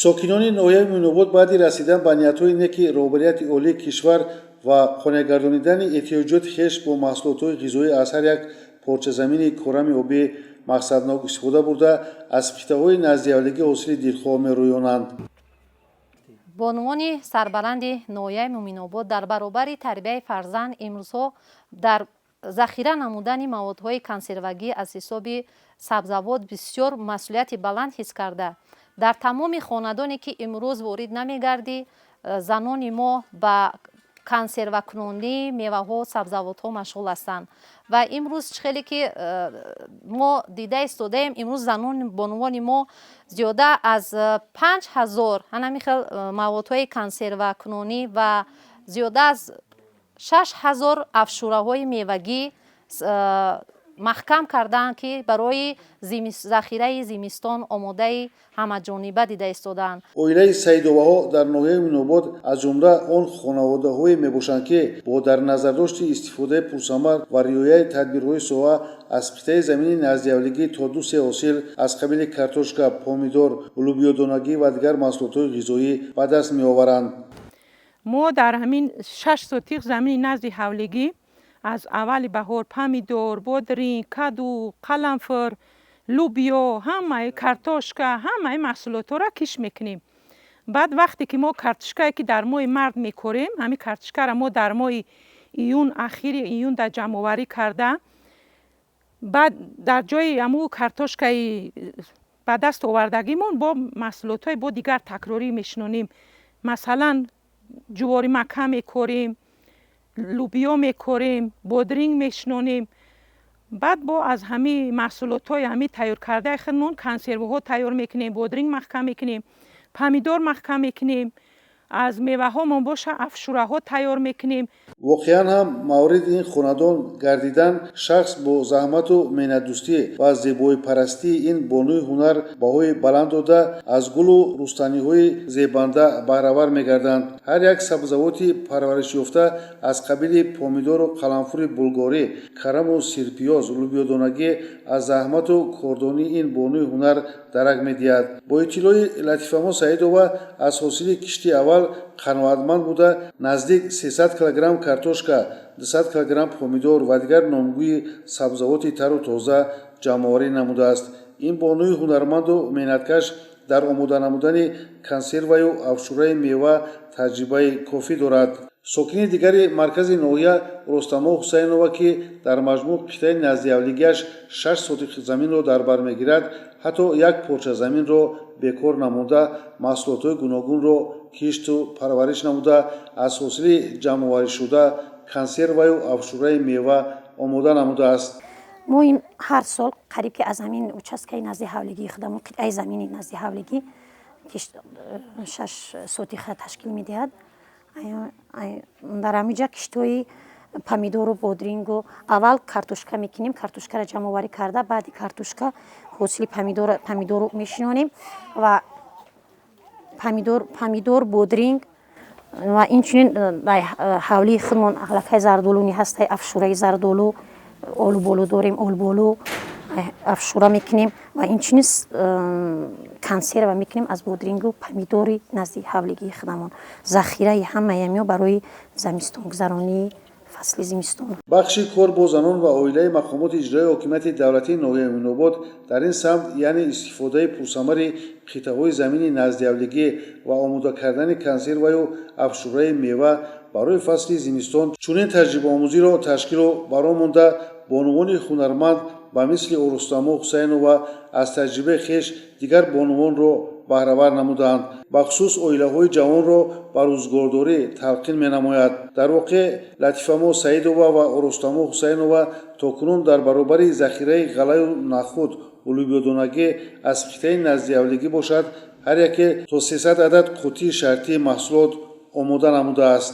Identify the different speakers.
Speaker 1: Сокинони ноҳияи Муинобод баъди расидан ба ниятҳои неки роҳбарияти олии кишвар ва қонеъгардонидани эҳтиёҷоти хеш бо маҳсулотҳои ғизоӣ, аз ҳар як порчазамини корами обӣ мақсаднок истифода бурда, аз қитъаҳои наздиҳавлигӣ ҳосили дилхоҳ мерӯёнанд.
Speaker 2: Бонувони сарбаланди ноҳияи Муъминобод дар баробари тарбияи фарзанд имрӯзҳо дар захира намудани маводҳои консервагӣ аз ҳисоби сабзавот бисёр масъулияти баланд ҳис карда, дар тамоми хонадоне ки имрӯз ворид намегардӣ, занони мо ба консервакунонии меваҳо, сабзавотҳо машғул ҳастанд. Ва имрӯз чӣ хеле ки мо дида истодаем, имрӯз занон, бонувони мо зиёда аз 5000 ҳанами хел маводҳои консервакунонӣ ва зиёда аз 6000 афшураҳои мевагӣ маҳкам кардаанд, ки барои захираи зимистон омодаи ҳамаҷониба дида истодаанд.
Speaker 1: Оилаи Саидоваҳо дар ноҳияи Муинобод аз ҷумла он хонаводаҳое мебошанд, ки бо дар назардошти истифодаи пурсамар ва риояи тадбирҳои соҳа аз қитъаи замини наздиҳавлигӣ то ду-се ҳосил аз қабили картошка, помидор, лӯбиёдонагӣ ва дигар маҳсулотҳои ғизоӣ ба даст меоваранд.
Speaker 3: Мо дар ҳамин 6 сотих замини назди ҳавлигӣ аз аввали баҳор помидор, бодринг, каду, қаламфур, лӯбиё, ҳамаи картошка, ҳамаи маҳсулотҳоро кишт мекунем. Баъд вақте ки мо картошкае, ки дар моҳи март мекорем, ҳамин картошкаро мо дар моҳи июн, ахири июн дар ҷамъоварӣ карда, баъд дар ҷои ҳамун картошкаи ба даст овардагимон бо маҳсулотҳои бо дигар такрорӣ мешинонем. Масалан, ҷуворимакка мекорем, лӯбиё мекорем, бодринг мешинонем. Баъд бо аз ҳамин маҳсулотҳои ҳамин тайёркардаи худмон консервҳо тайёр мекунем, бодринг маҳкам мекунем, помидор маҳкам мекунем, аз меваҳомон боша афшураҳо тайёр мекунем.
Speaker 1: Воқеан ҳам, мавриди ин хонадон гардидан шахс бо заҳмату меҳнатдӯстӣ ва зебоипарастии ин бонуи ҳунар баҳои баланд дода, аз гулу рустаниҳои зебанда баҳравар мегарданд. Ҳар як сабзавоти парваришёфта аз қабили помидору қаламфури булгорӣ, караму сирпиёз, лӯбиёдонагӣ аз заҳмату кордонии ин бонуи ҳунар дарак медиҳад. Бо иттилои Латифамо Саидова, аз ҳосили кишти аввал қаноатманд буда, наздик 300 килограмм картошка, 200 килограмм помидор ва дигар номгӯи сабзавоти тару тоза ҷамъоварӣ намудааст. Ин бонуи ҳунарманду меҳнаткаш дар омода намудани консерваю афшураи мева таҷрибаи кофӣ дорад. Сокини дигари маркази ноҳия Ростамо Ҳусайнова, ки дар маҷмӯъ қитъаи наздиҳавлигиаш 6 сотих заминро дар бар мегирад, ҳатто як порча заминро бекор намонда, маҳсулотҳои гуногунро кишту парвариш намуда, аз ҳосили ҷамъоваришуда консерваю афшураи мева омода намудааст.
Speaker 4: Мо ин ҳар сол қариб ки аз ҳамин участкаи назди ҳавлигии худамон, қитъаи замини назди ҳавлигӣ, ки 6 сотиха ташкил медиҳад, дар ҳамин ҷа киштҳои помидору бодрингу, аввал картошка мекунем, картошкаро ҷамъоварӣ карда, баъди картошка ҳосили помидору мешинонем ва помидор, бодринг ва инчунин дар ҳавлии худмон аллакай зардолуни ҳастай, афшураи зардолу, олуболу дорем, олуболу афшура мекунем ва инчунин консерва мекунем аз бодрингу помидори назди ҳавлигии худамон. Захираи ҳамаи барои замистонгузаронии фасли зимистон.
Speaker 1: Бахши кор бо занон ва оилаи мақомоти иҷроияи ҳокимияти давлатии ноҳияи Муинобод дар ин самт, яъне истифодаи пурсамари қитъаҳои замини наздиҳавлигӣ ва омода кардани консерваю афшураи мева барои фасли зимистон, чунин таҷрибаомӯзиро ташкилу бароҳ монда, бонувони ҳунарманд ба мисли Орустамо Ҳусайнова аз таҷрибаи хеш дигар бонувонро баҳравар намуданд, бахусус оилаҳои ҷавонро ба рӯзгордорӣ талқин менамояд. Дар воқеъ, Латифамо Саидова ва Орустамо Ҳусайнова то кунун дар баробари захираи ғаллаю нахӯд, лӯбиёдонагӣ аз қитъаи наздиҳавлигӣ бошад, ҳар яке то 300 адад қуттии шартии маҳсулот омода намудааст.